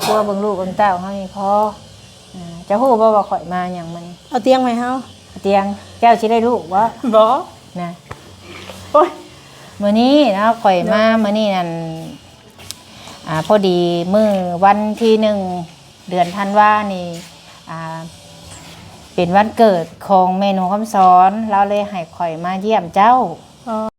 ຄົວເບິ່ງລູກເບິ່ງເຕົ້າເຮົານີ້ພໍ. ອ່າ ເຈົ້າຮູ້ບໍ່ວ່າຂ້ອຍມາຫຍັງມື້ນີ້? ເອົາຕຽງມາໃຫ້ເຮົາ. ຕຽງ ເຈົ້າຊິໄດ້ລູກບໍ່? ບໍ່ນະ. ໂອ້ຍ ມື້ນີ້ເນາະ ຂ້ອຍມາ ໂດຍ ມື້ນີ້ນັ້ນ ອ່າ ພໍດີມື້ວັນທີໜຶ່ງ ເດືອນທັນວານີ້ ອ່າ ເປັນວັນເກີດຂອງແມ່ນົງຄຳສອນ ລາວເລີຍໃຫ້ຂ້ອຍມາຢ້ຽມເຈົ້າ. ອໍ.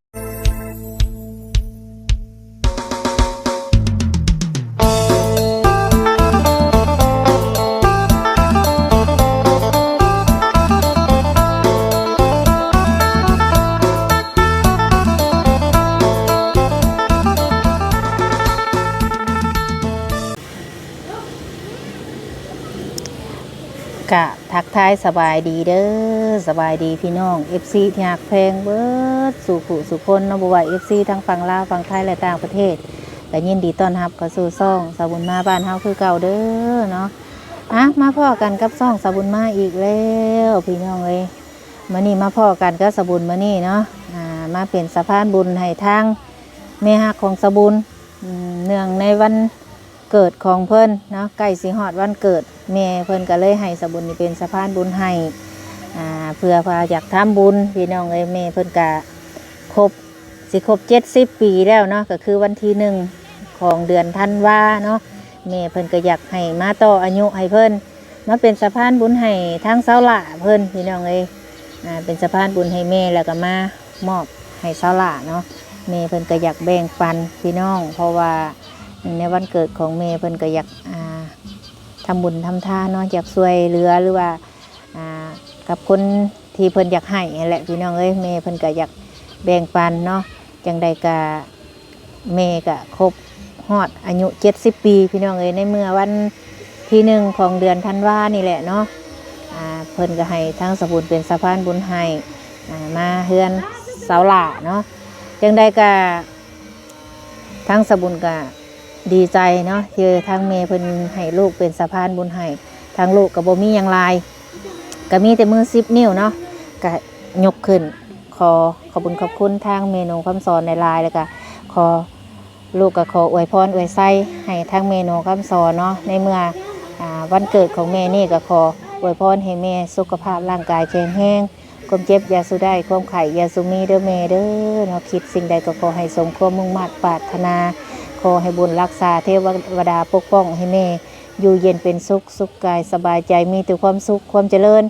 ກະທັກທາຍສະບາຍດີເດີ້ ສະບາຍດີພີ່ນ້ອງ ເອັຟຊີ ທີ່ຮັກແພງເບິດສູ່ຜູ້ສູ່ຄົນເນາະ ບໍ່ວ່າ ເອັຟຊີ ທັງຝັ່ງລາວ ຝັ່ງໄທ ແລະ ຕ່າງປະເທດ ກະຍິນດີຕ້ອນຮັບເຂົ້າສູ່ຊ່ອງສາວບຸນມາບ້ານເຮົາຄືເກົ່າເດີ້ເນາະ. ອ່ະ ມາພໍ້ກັນກັບຊ່ອງສາວບຸນມາອີກແລ້ວພີ່ນ້ອງເອີຍ. ມື້ນີ້ມາພໍ້ກັນກັບສາວບຸນມື້ນີ້ເນາະ ອ່າ ມາເປັນສະພານບຸນໃຫ້ທາງແມ່ຮັກຂອງສາວບຸນ ອືມ ເນື່ອງໃນວັນເກີດຂອງເພິ່ນເນາະ ໃກ້ຊິຮອດວັນເກີດ ແມ່ເພິ່ນກະເລີຍໃຫ້ສາວບຸນນີ້ເປັນສະພານບຸນໃຫ້ ອ່າ ເພື່ອວ່າຢາກທຳບຸນພີ່ນ້ອງເອີຍ. ແມ່ເພິ່ນກະຄົບ ຊິຄົບເຈັດສິບປີແລ້ວເນາະ ກະຄືວັນທີໜຶ່ງຂອງເດືອນທັນວາເນາະ ແມ່ເພິ່ນກະຢາກໃຫ້ມາຕໍ່ອາຍຸໃຫ້ເພິ່ນ ມາເປັນສະພານບຸນໃຫ້ທາງສາວຫຼ້າເພິ່ນພີ່ນ້ອງເອີຍ. ອ່າ ເປັນສະພານບຸນໃຫ້ແມ່ ແລ້ວກະມາມອບໃຫ້ສາວຫຼ້າເນາະ ແມ່ເພິ່ນກະຢາກແບ່ງປັນພີ່ນ້ອງ ເພາະວ່າໃນວັນເກີດຂອງແມ່ເພິ່ນກະຢາກ ອ່າ ທຳບຸນທຳທານເນາະ ຢາກຊ່ວຍເຫຼືອ ຫຼືວ່າ ອ່າ ກັບຄົນທີ່ເພິ່ນຢາກໃຫ້ຫັ້ນແຫຼະພີ່ນ້ອງເອີຍ. ແມ່ເພິ່ນກະຢາກແບ່ງປັນເນາະ ຈັ່ງໃດກະ ແມ່ກະຄົບຮອດອາຍຸເຈັດສິບປີພີ່ນ້ອງເອີຍ ໃນເມື່ອວັນທີໜຶ່ງຂອງເດືອນທັນວານີ້ແຫຼະເນາະ. ອ່າ ເພິ່ນກະໃຫ້ທາງສາວບຸນເປັນສະພານບຸນໃຫ້ ອ່າ ມາເຮືອນສາວຫຼ້າເນາະ ຈັ່ງໃດກະ ທາງສາວບຸນກະດີໃຈເນາະ ທີ່ທາງແມ່ເພິ່ນໃຫ້ລູກເປັນສະພານບຸນໃຫ້ ທາງລູກກະບໍ່ມີຫຍັງຫຼາຍ ກະມີແຕ່ມືສິບນິ້ວເນາະ ກະຍົກຂຶ້ນ ຂໍຂອບບຸນຂອບຄຸນທາງແມ່ນົງຄຳສອນຫຼາຍໆ ແລ້ວກະຂໍ ລູກກະຂໍອວຍພອນອວຍໄຊໃຫ້ທາງແມ່ນົງຄຳສອນເນາະ ໃນເມື່ອ ອ່າ ວັນເກີດຂອງແມ່ນີ້ ກະຂໍອວຍພອນໃຫ້ແມ່ສຸຂະພາບຮ່າງກາຍແຂງແຮງ ຄວາມເຈັບຢ່າສູ່ໄດ້ ຄວາມໄຂ້ຢ່າສູ່ມີເດີ້ແມ່ເດີ້ເນາະ. ຄິດສິ່ງໃດກະຂໍໃຫ້ສົມຄວາມມຸ່ງມາດປາດຖະໜາ ຂໍໃຫ້ບຸນຮັກສາ ເທວະດາປົກປ້ອງໃຫ້ແມ່ຢູ່ເຢັນເປັນສຸກ ສຸກກາຍສະບາຍໃຈ ມີແຕ່ຄວາມສຸກຄວາມຈະເລີນ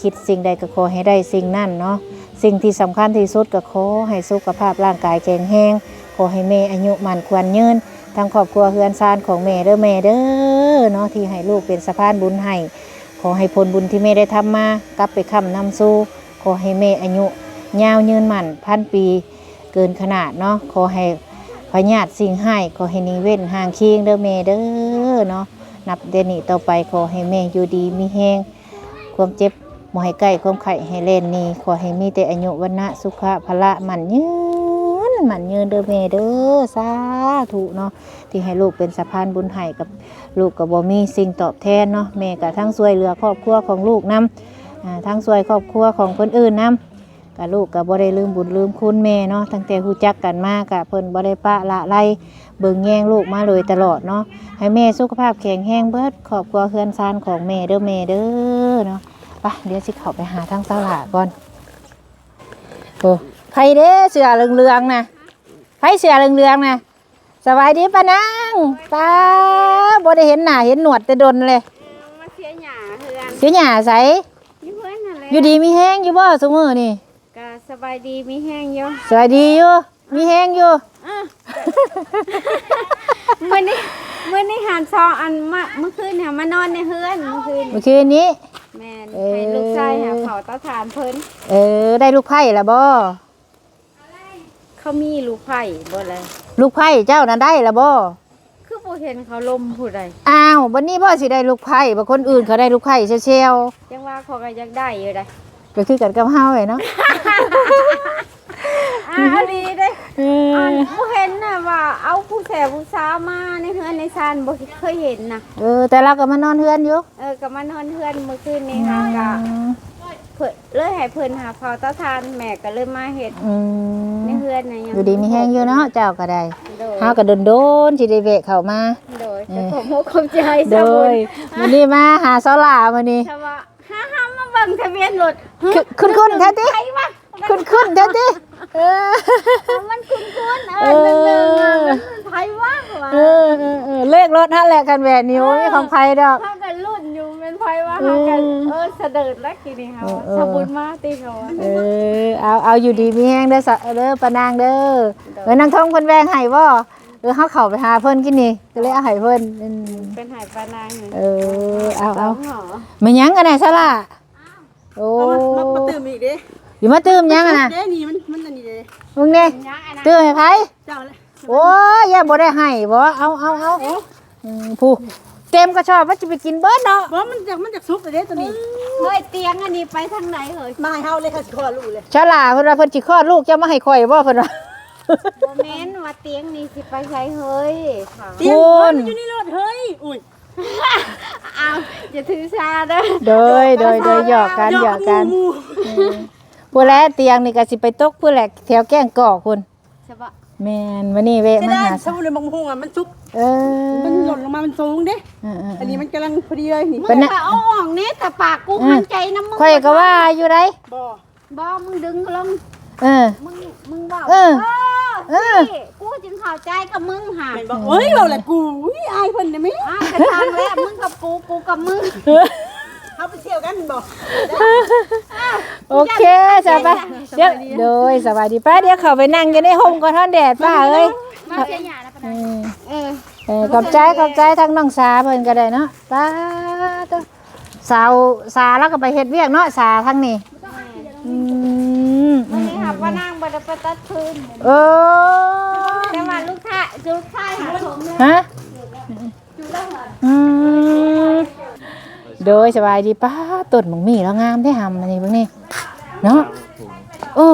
ຄິດສິ່ງໃດກະຂໍໃຫ້ໄດ້ສິ່ງນັ້ນເນາະ. ສິ່ງທີ່ສຳຄັນທີ່ສຸດກະຂໍໃຫ້ສຸຂະພາບຮ່າງກາຍແຂງແຮງ ຂໍໃຫ້ແມ່ອາຍຸໝັ້ນຂວັນຍືນ ທັງຄອບຄົວເຮືອນຊານຂອງແມ່ເດີ້ແມ່ເດີ້ເນາະ ທີ່ໃຫ້ລູກເປັນສະພານບຸນໃຫ້ ຂໍໃຫ້ຜົນບຸນທີ່ແມ່ໄດ້ທຳມາກັບໄປຄ້ຳນຳຊູ ຂໍໃຫ້ແມ່ອາຍຸຍາວຍືນໝັ້ນພັນປີເກີນຂະໜາດເນາະ ຂໍໃຫ້ພະຍາດສິ່ງຮ້າຍ ຂໍໃຫ້ໜີເວັ້ນຫ່າງຄີງເດີ້ແມ່ເດີ້ເນາະ. ນັບແຕ່ນີ້ຕໍ່ໄປ ຂໍໃຫ້ແມ່ຢູ່ດີມີແຮງ ຄວາມເຈັບບໍ່ໃຫ້ໃກ້ ຄວາມໄຂ້ໃຫ້ແລ່ນໜີ ຂໍໃຫ້ມີແຕ່ອາຍຸ ວັນນະ ສຸຂະ ພະລະ ໝັ້ນຍືນ ໝັ້ນຍືນເດີ້ແມ່ເດີ້ ສາທຸເນາະ ທີ່ໃຫ້ລູກເປັນສະພານບຸນໃຫ້ ກັບລູກກະບໍ່ມີສິ່ງຕອບແທນເນາະ ແມ່ກະທັງຊ່ວຍເຫຼືອຄອບຄົວຂອງລູກນຳ ອ່າ ທັງຊ່ວຍຄອບຄົວຂອງຄົນອື່ນນຳ ກະລູກກະບໍ່ໄດ້ລືມບຸນລືມຄຸນແມ່ເນາະ ຕັ້ງແຕ່ຮູ້ຈັກກັນມາກະເພິ່ນບໍ່ໄດ້ປະລະໄລເບິ່ງແຍງລູກມາໂດຍຕະຫຼອດເນາະ. ໃຫ້ແມ່ສຸຂະພາບແຂງແຮງເບິດຄອບຄົວເຮືອນຊານຂອງແມ່ເດີ້ແມ່ເດີ້ເນາະ. ໄປ ດຽວຊິເຂົ້າໄປຫາທາງສາວຫຼ້າກ່ອນ. ໂອ້ ໃຜເດ້ເສື້ອເຫຼືອງໆນະ? ໃຜເສື້ອເຫຼືອງໆນະ? ສະບາຍດີປ້ານາງ. ປ້າ ບໍ່ໄດ້ເຫັນໜ້າເຫັນໜວດແຕ່ດົນເລີຍ. ມາເສຍຫຍ້າເຮືອນ. ເສຍຫຍ້າໃສ? ຢູ່ເຮືອນຫັ້ນແຫຼະ. ຢູ່ດີມີແຮງຢູ່ບໍ່ຊຸມື້ນີ້? ກະສະບາຍດີມີແຮງຢູ່. ສະບາຍດີຢູ່ ມີແຮງຢູ່. ເອີ ມື້ນີ້ ມື້ນີ້ຫານຊອງອັນ ມາ ມື້ຄືນນີ້ມານອນໃນເຮືອນ ມື້ຄືນ ມື້ຄືນນີ້. ແມ່ນ. ເອີ ໃຫ້ລູກຊາຍຫາເຜົາເຕົາຖ່ານເພິ່ນ. ເອີ ໄດ້ລູກໃພ້ລະບໍ່? ເຂົາມີລູກໃພ້ບໍ່ລະ? ລູກໃພ້ເຈົ້ານັ້ນໄດ້ລະບໍ່? ຄືບໍ່ເຫັນເຂົາລົມຜູ້ໃດ? ອ້າວ ບັດນີ້ບໍ່ຊິໄດ້ລູກໃພ້ ບາງຄົນອື່ນເຂົາໄດ້ລູກໃພ້ແຊວໆ. ຈັ່ງວ່າຂ້ອຍກໍຢາກໄດ້ຢູ່ໃດ. ກໍຄືກັນກັບເຮົາແຫຼະເນາະ. ອ່າ ອີ່ຫຼີເດ້. ເອີ ອັນ ບໍ່ເຫັນນະວ່າເອົາຜູ້ແສຜູ້ສາວມາໃນເຮືອນໃນຊານ ບໍ່ເຄີຍເຫັນນະ. ເອີ ແຕ່ລາວກໍມານອນເຮືອນຢູ່. ເອີ ກໍມານອນເຮືອນມື້ຄືນນີ້ຫາ ອືມ ກໍ ເພິ່ນເລີຍໃຫ້ເພິ່ນຫາເຜົາເຕົາຖ່ານ ແມ່ກໍເລີຍມາເຮັດ ອືມ ໃນເຮືອນໃນຫຍັງ. ຢູ່ດີມີແຮງຢູ່ເນາະ ເຈົ້າກໍໄດ້. ໂດຍ. ເຮົາກໍດົນໆຊິໄດ້ແວະເຂົ້າມາ. ໂດຍ. ເອີ ຂອບອົກຂອບໃຈ ໂດຍ ສາວບຸນ ມື້ນີ້ມາຫາສາວຫຼ້າມື້ນີ້ ແຕ່ວ່າຫາໆ ມາເບິ່ງທະບຽນລົດ ຄື ຄຸ້ນໆ ແທ້ຕິ ໃຜວະ ຄຸ້ນໆ ແທ້ຕິ ເອີ ມັນຄຸ້ນໆ ເອີ ເອີ ໜຶ່ງໜຶ່ງ ມັນໃຜວະ ວ່າ ເອີ ເອີ ເອີ ເລກລົດຫັ້ນແຫຼະ ຄັນແບບນີ້ ໂອ້ຍ ເອີ ຂອງໃຜດອກ ພາກັນລຸ້ນຢູ່ ແມ່ນໃຜວະ ເອີ ພາກັນ ເອີ ສະເດີດແລ້ວກີ້ນີ້ເຮົາ ເອີ ເອີ ສາວບຸນມາຕິເຮົາ ເອີ ເອົາ ເອົາ ຢູ່ດີມີແຮງເດີ ສະ ເດີ ປ້ານາງເດີ ໂດຍ ເອີ ນາງທອງເພິ່ນແບ່ງໃຫ້ບໍ່? ເອີ ເຮົາເຂົ້າໄປຫາເພິ່ນກິນນີ້ ກໍເລີຍເອົາໃຫ້ເພິ່ນ ອືມ ເພິ່ນໃຫ້ປ້ານາງນີ້ ເອີ ເອົາ ເອົາ ແມ່ນຫຍັງອັນນັ້ນສາລະ? ໂອ້ ມາ ມາຕື່ມອີກເດ້ ຊິມາຕື່ມຫຍັງອັນນັ້ນ? ເດ້ ນີ້ມັນ ມັນອັນນີ້ເດ້ ມຶງນີ້ ຕື່ມໃຫ້ໃຜ? ເຈົ້າແຫຼະ ໂອ້ຍ ຢ້ານບໍ່ໄດ້ໃຫ້ບໍ? ເອົາ ເອົາ ເອົາ ເອົາ ອືມ ຜູ້ ເຕັມກະສອບ ມັນຊິໄປກິນເບິດເນາະ ບໍ່ ມັນຢາກ ມັນຢາກສຸກແລ້ວເດ້ຕົວນີ້ ເຮີ້ຍ ຕຽງອັນນີ້ໄປທາງໃດເຮີ້ຍ? ມາໃຫ້ເຮົາເລີຍ ເຮົາຊິຄອດລູກເລີຍ ສາລະເພິ່ນວ່າເພິ່ນຊິຄອດລູກ ເຈົ້າມາໃຫ້ຂ້ອຍບໍເພິ່ນວ່າ? ບໍ່ແມ່ນວ່າຕຽງນີ້ຊິໄປໃສເຮີ້ຍ ຕຽງ ພຸ້ນ ມັນຢູ່ໃນລົດເຮີ້ຍ ອຸ້ຍ ອ້າວ ຢ່າຖືສາເດີ ໂດຍ ໂດຍ ໂດຍ ຫຍອກກັນ ຫຍອກກັນ ເອີ ພຸ້ນແຫຼະ ຕຽງນີ້ກະຊິໄປຕົກພຸ້ນແຫຼະ ແຖວແກ້ງກອກພຸ້ນ ສະບະ ແມ່ນ ມື້ນີ້ແວະມາຫາ ສະບຸນ ບັກໝາກຫຸ່ງອະ ມັນສຸກ ເອີ ມັນຫຼົ່ນລົງມາ ມັນສູງເດ້ ເອີໆໆ ອັນນີ້ມັນກຳລັງພໍດີເລີຍນີ້ ມຶງກະເອົາອອກແດ່ ຕາປາກ ກູ ເອີ ຂັດໃຈນຳມຶງ ຂ້ອຍກະວ່າຢູ່ໃດ ບໍ່ ບໍ່ ມຶງດຶງລົງ ເອີ ມຶງ ມຶງເວົ້າ ເອີ ເອີ ເອີ ນີ້ ກູຈຶ່ງເຂົ້າໃຈກັບມຶງຫາ ແມ່ນບໍ່? ໂອ້ຍ ເວົ້າແລ້ວກູ ອຸ້ຍ ອາຍເພິ່ນນະແມ່ ອ້າວ ກະຊ່າງແລ້ວ ມຶງກັບກູ ກູກັບມຶງ ເຮົາໄປທ່ຽວກັນແມ່ນບໍ່? ໂອເຄ ສະບາຍ ດຽວ ໂດຍ ສະບາຍດີ ໄປ ດຽວເຂົ້າໄປນັ່ງຢູ່ໃນຮົ່ມກ່ອນ ຮ້ອນແດດປ້າເອີຍ ມາເສຍຫຍ້ານະ ເອີ ເອີ ຂອບໃຈ ຂອບໃຈ ທັງນ້ອງສາເພິ່ນກະໄດ້ເນາະ ປ້າໂທ້ ສາວສາລາວກະໄປເຮັດວຽກເນາະ ສາທາງນີ້ ອືມ ມື້ນີ້ຫາກວ່ານາງບໍ່ໄດ້ໄປຕັດຟືນ ເອີ ແຕ່ວ່າລູກຊາຍ ລູກຊາຍຫາສົມເລີຍ ຮະ ອືມ ໂດຍ ສະບາຍດີ ປ້າ ຕົ້ນບັກໝີ່ລາວງາມແທ້ຫຳ ອັນນີ້ເບິ່ງນີ້ເນາະ ໂອ້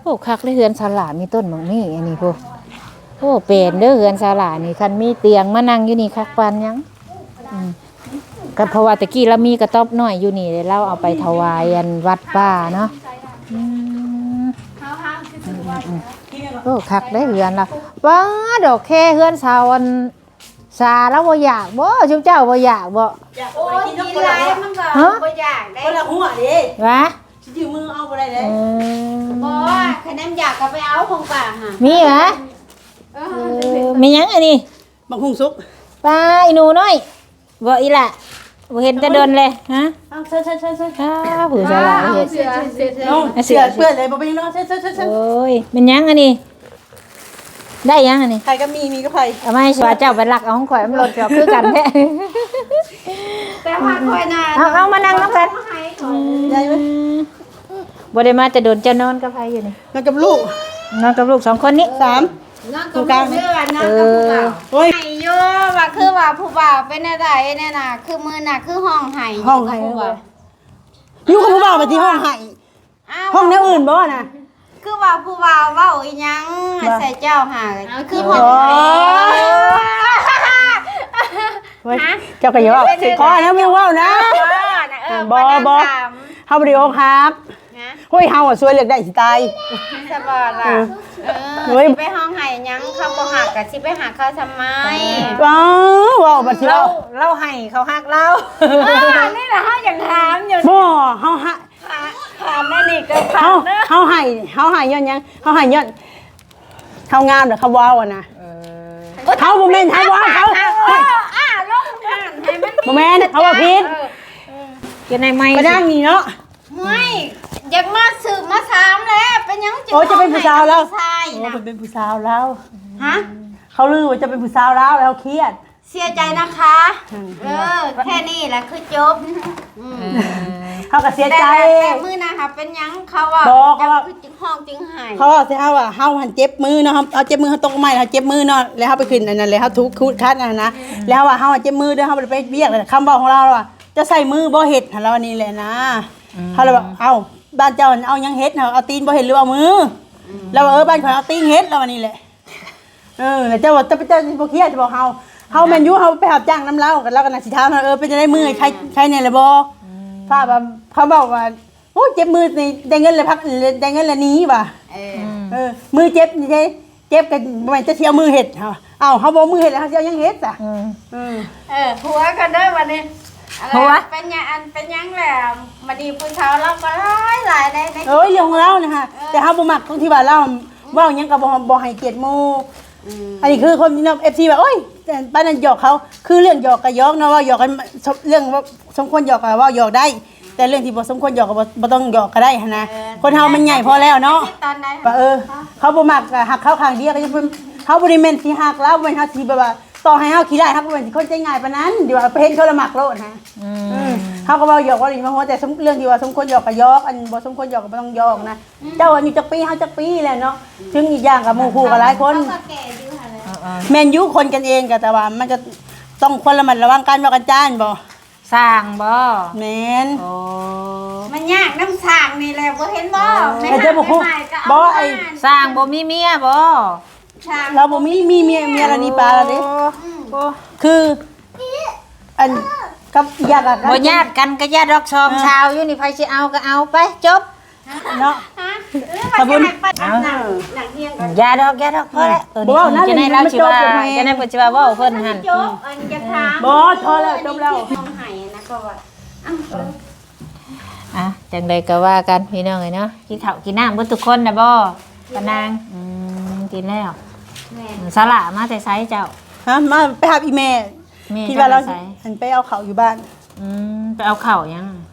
ໂອ້ ຄັກເລີຍ ເຮືອນສາວຫຼ້າມີຕົ້ນບັກໝີ່ ອັນນີ້ພຸ້ນ ໂອ້ ແປນເດີ ເຮືອນສາວຫຼ້ານີ້ ຄັນມີຕຽງມານັ່ງຢູ່ນີ້ຄັກປານຫຍັງ ອືມ ກະເພາະວ່າແຕ່ກີ້ລາວມີກະຕ໊ອບນ້ອຍຢູ່ນີ້ເດ້ ລາວເອົາໄປຖວາຍອັນວັດປ່າເນາະ ອືມ ອືມໆໆ ໂອ້ ຄັກເດ້ເຮືອນລາວ ວ້າ ດອກແຄເຮືອນສາວອັນ ສາລາວບໍ່ຢາກບໍ? ຊຸມເຈົ້າບໍ່ຢາກບໍ? ຢາກ ໂອ້ຍ ກິນຫຼາຍມັນກະ ຮະ? ບໍ່ຢາກເດ້ ຄົນລະຫົວເດ້ ຫວາ? ຊິຈື່ມືເອົາບໍ່ໄດ້ເດ້ ເອີ ບໍ່ ຄັນແມ່ນຢາກກະໄປເອົາຂອງປ້າຫັ້ນ ມີຫວາ? ເອີ ເອີ ແມ່ນຫຍັງອັນນີ້? ບັກຫຸ່ງສຸກ ປ້າ ອີ່ໜູນ້ອຍ ບໍ່ອີ່ຫຼ້າ ບໍ່ເຫັນແຕ່ດົນເລີຍ ຮະ? ເອົາ ເຊີນ ເຊີນ ເຊີນ ອ້າ ຜູ້ສາວຫຼ້າເຮັດ ເສື້ອ ເສື້ອ ເສື້ອ ເສື້ອເປື້ອນເລີຍ ບໍ່ເປັນຫຍັງດອກ ເຊີນ ເຊີນ ເຊີນ ໂອ້ຍ ແມ່ນຫຍັງອັນນີ້? ໄດ້ຫຍັງອັນນີ້? ໄຂ່ກັບໝີ່ ໝີ່ກັບໄຂ່ ເອົາມາໃຫ້ສວາເຈົ້າໄປລັກເອົາຂອງຂ້ອຍ ມັນລົດຈອກຄືກັນແທ້ ແຕ່ວ່າຂ້ອຍນະ ເອົາ ເອົາມານັ່ງນຳກັນ ໄດ້ເວີຍ ອືມ ບໍ່ໄດ້ມາແຕ່ດົນ ເຈົ້ານອນກັບໃຜຢູ່ນີ້? ນອນກັບລູກ ນອນກັບລູກສອງຄົນນີ້ ສາມ ນອນກັບລູກເດີ ນອນກັບຜູ້ບ່າວ ເອີ ໂອ້ຍ ໃຫ້ຢູ່ວ່າ ຄືວ່າຜູ້ບ່າວເປັນແນວໃດແນ່ນະ ຄືມື້ນະ ຄືຮ້ອງໄຫ້ ຮ້ອງໄຫ້ ຜູ້ບ່າວ ຢູ່ກັບຜູ້ບ່າວໄປທີ່ຮ້ອງໄຫ້ ອ້າວ ຮ້ອງແນວອື່ນບໍ່ນະ? ຄືວ່າຜູ້ບ່າວເວົ້າອີ່ຫຍັງໃສ່ເຈົ້າຫາ ຄືຮ້ອງໄຫ້ ໂອ້ຍ ຮະ? ເຈົ້າກະຢ່າເວົ້າ ຂໍໃຫ້ເຮົາບໍ່ເວົ້ານະ ເອີ ບໍ່ ບໍ່ ເຮົາບໍ່ໄດ້ອົກຫັກ ໂອ້ຍ ເຮົາອະຊ່ວຍເລືອກໄດ້ຊິຕາຍ ສະບາຍລະ ເອີ ເອີ ໂອ້ຍ ຊິໄປຮ້ອງໄຫ້ຫຍັງ ເຂົາບໍ່ຮັກກະຊິໄປຫາເຂົາທຳໄມ? ເວົ້າ ເວົ້າບັດຊິເວົ້າ ລາວໃຫ້ເຂົາຮັກລາວ ເອີ ນີ້ລະເຮົາຢາກຖາມຢູ່ ບໍ່ ເຮົາ ຖາມອັນນີ້ກະຖາມເດີ ເຮົາໃຫ້ ເຮົາໃຫ້ຍ້ອນຫຍັງ? ເຮົາໃຫ້ຍ້ອນເຮົາງາມ ແລ້ວເຂົາບໍ່ເອົາຫັ້ນນະ ເອີ ເຮົາບໍ່ແມ່ນ ເຮົາບໍ່ເອົາເຂົາ ເອີ ເອີ ລົງຫັ້ນໃຫ້ມັນ ບໍ່ແມ່ນ ເຮົາວ່າຜິດ ເອີ ເອີ ເປັນໄດ້ໃໝ່ ປານາງນີ້ເນາະ ຫ້ວຍ ຢາກມາສືບມາຖາມແລ້ວ ເປັນຫຍັງຈຶ່ງ ໂອ້ ເຈົ້າເປັນຜູ້ສາວລາວ ໂອ້ ເພິ່ນເປັນຜູ້ສາວລາວ ຮະ ເຂົາລືວ່າເຈົ້າເປັນຜູ້ສາວລາວ ແລ້ວເຂົາຄຽດ ເສຍໃຈນະຄະ ອືມ ເອີ ແຄ່ນີ້ລະຄືຈົບ ອືມ ເອີ ເຮົາກະເສຍໃຈ ແຕ່ ແຕ່ມື້ນະຫາເປັນຫຍັງ ເຂົາວ່າ ບໍ່ ເຂົາວ່າ ເຈົ້າຄືຈຶ່ງຮ້ອງຈຶ່ງໄຫ້ ເຂົາເວົ້າໃສ່ເຮົາວ່າ ເຮົາຫັ້ນເຈັບມືເນາະ ເຮົາເຈັບມື ເຮົາຕົກໄມ້ ເຮົາເຈັບມືເນາະ ແລ້ວເຮົາໄປຂຶ້ນອັນນັ້ນ ແລ້ວເຮົາຖືກຂູດຂັດອັນນັ້ນນະ ອືມ ແລ້ວເຮົາວ່າ ເຮົາເຈັບມືເດີ ເຮົາບໍ່ໄດ້ໄປວຽກ ແລ້ວຄຳເວົ້າຂອງລາວວ່າ ເຈົ້າໃຊ້ມືບໍ່ເຮັດ ລາວວ່ານີ້ແຫຼະນະ ອືມ ເຮົາເລີຍວ່າ ເອົ້າ ບ້ານເຈົ້າເອົາຫຍັງເຮັດ ເຮົາເອົາຕີນບໍ່ເຮັດ ຫຼືເອົາມື ອືມ ລາວວ່າ ເອີ ບ້ານຂ້ອຍເອົາຕີນເຮັດ ລາວວ່ານີ້ແຫຼະ ເອີ ແລ້ວເຈົ້າວ່າ ເຈົ້າ ເຈົ້າຊິບໍ່ຄຽດບໍ່ເຮົາ ເຮົາແມ່ນຢູ່ ເຮົາໄປຮັບຈ້າງນຳລາວ ລາວກະໜ້າຊິຖາມເຮົາ ເອີ ເປັນຈັ່ງໃດມື້ ອືມ ໄຄ ໄຄແນ່ລະບໍ່? ອືມ ຖ້າວ່າເຂົາເວົ້າວ່າ ໂອ້ ເຈັບມືນີ້ ໄດ້ເງິນລະພັກ ໄດ້ເງິນລະໜີວ່າ ເອີ ອືມ ເອີ ມືເຈັບນີ້ເດ້ ເຈັບກະບໍ່ແມ່ນຈະຊິເອົາມືເຮັດ ເຮົາ ເອົ້າ ເຮົາບໍ່ມີເຮັດແລ້ວ ເຮົາຊິເອົາຫຍັງເຮັດຊະ? ອືມ ອືມ ເອີ ຜົວກັນເດີບັດນີ້. ຜົວ ເປັນຫຍັງ ອັນ ເປັນຫຍັງແລ້ວ? ບັດນີ້ຜູ້ສາວລາວກໍຫຼາຍໆ ໃນ ໃນ ໂອ້ຍ ເລື່ອງຂອງລາວນີ້ຫະ ເອີ ແຕ່ເຮົາບໍ່ມັກຕົງທີ່ວ່າລາວເວົ້າຫຍັງກໍບໍ່ ບໍ່ໃຫ້ກຽດໝູ່. ອືມ ອັນນີ້ຄືຄົນເນາະ ເອັຟຊີ ວ່າ ໂອ້ຍ ປານນັ້ນຫຍອກເຂົາ ຄືເລື່ອງຫຍອກກໍຫຍອກເນາະ ເວົ້າຫຍອກກັນ ເລື່ອງສົມຄວນຫຍອກກໍເວົ້າຫຍອກໄດ້ ແຕ່ເລື່ອງທີ່ບໍ່ສົມຄວນຫຍອກກໍບໍ່ ບໍ່ຕ້ອງຫຍອກກໍໄດ້ຫັ້ນນະ. ເອີ ຄົນເຮົາມັນໃຫຍ່ພໍແລ້ວເນາະ ວ່າ ເອີ ເຂົາບໍ່ມັກກໍຮັກເຂົາຂ້າງດຽວ ກໍຢ່າເພິ່ນ ເຮົາບໍ່ໄດ້ແມ່ນຊິຮັກລາວ ບໍ່ແມ່ນເຮົາຊິແບບວ່າ ຕໍ່ໃຫ້ເຮົາຂີ້ຮ້າຍ ເຮົາກໍບໍ່ແມ່ນຊິຄົນໃຈງ່າຍປານນັ້ນ ທີ່ວ່າໄປເຫັນເຂົາລະມັກໂລດນະ. ອືມ ເອີ ເຮົາກໍເວົ້າຫຍອກເວົ້າຫຼິ້ນມາຫົວ ແຕ່ເລື່ອງທີ່ວ່າສົມຄວນຫຍອກກໍຫຍອກ ອັນບໍ່ສົມຄວນຫຍອກກໍບໍ່ຕ້ອງຫຍອກນະ. ເຈົ້າອາຍຸຈັກປີ ເຮົາຈັກປີແລ້ວເນາະ ເຖິງອີກຢ່າງກໍໝູ່ຄູ່ກໍຫຼາຍຄົນ. ເອີໆ ແມ່ນຢູ່ ຄົນກັນເອງກໍ ແຕ່ວ່າມັນກໍຕ້ອງຄວນລະມັດລະວັງການເວົ້າການຈາແມ່ນບໍ່? ສ້າງບໍ່? ແມ່ນ. ໂອ້ ມັນຍາກນຳສ້າງນີ້ແຫຼະ ບໍ່ເຫັນບໍ່? ແມ່ນ ແຕ່ເຈົ້າບໍ່ຮູ້ ແມ່ນ ບໍ່ ໄອ້ ສ້າງບໍ່ມີເມຍບໍ່? ລາວບໍ່ມີ ມີເມຍ ເມຍລາວໜີປາລາວເດ້. ໂອ້ ຄື ອັນ ກັບ ຢາກ ບໍ່ຍາດກັນກໍຢ່າດອກ ສອງ ເອີ ຊາວຢູ່ນີ້ ໃຜຊິເອົາກໍເອົາໄປ ຈົບ. ເນາະ ສະບຸນ ເອົາ ຢ່າດອກ ຢ່າດອກ ພໍແລ້ວ. ເອີ ບໍ່ເວົ້ານະ ຈັ່ງໃດລາວຊິວ່າ ຈັ່ງໃດເພິ່ນຊິວ່າເວົ້າເພິ່ນຫັ້ນ. ບໍ່ ພໍແລ້ວ ຈົບແລ້ວ. ອ່ະ ຈັ່ງໃດກໍວ່າກັນພີ່ນ້ອງເອີຍເນາະ. ກິນເຂົ້າກິນນ້ຳເບິດທຸກຄົນນະບໍ່ ປານາງ? ອືມ ກິນແລ້ວ. ແມ່ນ ສາລະມາແຕ່ໃສເຈົ້າ? ຮະ ມາໄປຮັບອີ່ແມ່ ແມ່ ຄິດວ່າລາວ ເຈົ້າໄປໃສ? ອັນ ໄປເອົາເຂົ້າຢູ່ບ້ານ. ອືມ ໄປເອົາເຂົ້າຫຍັງ?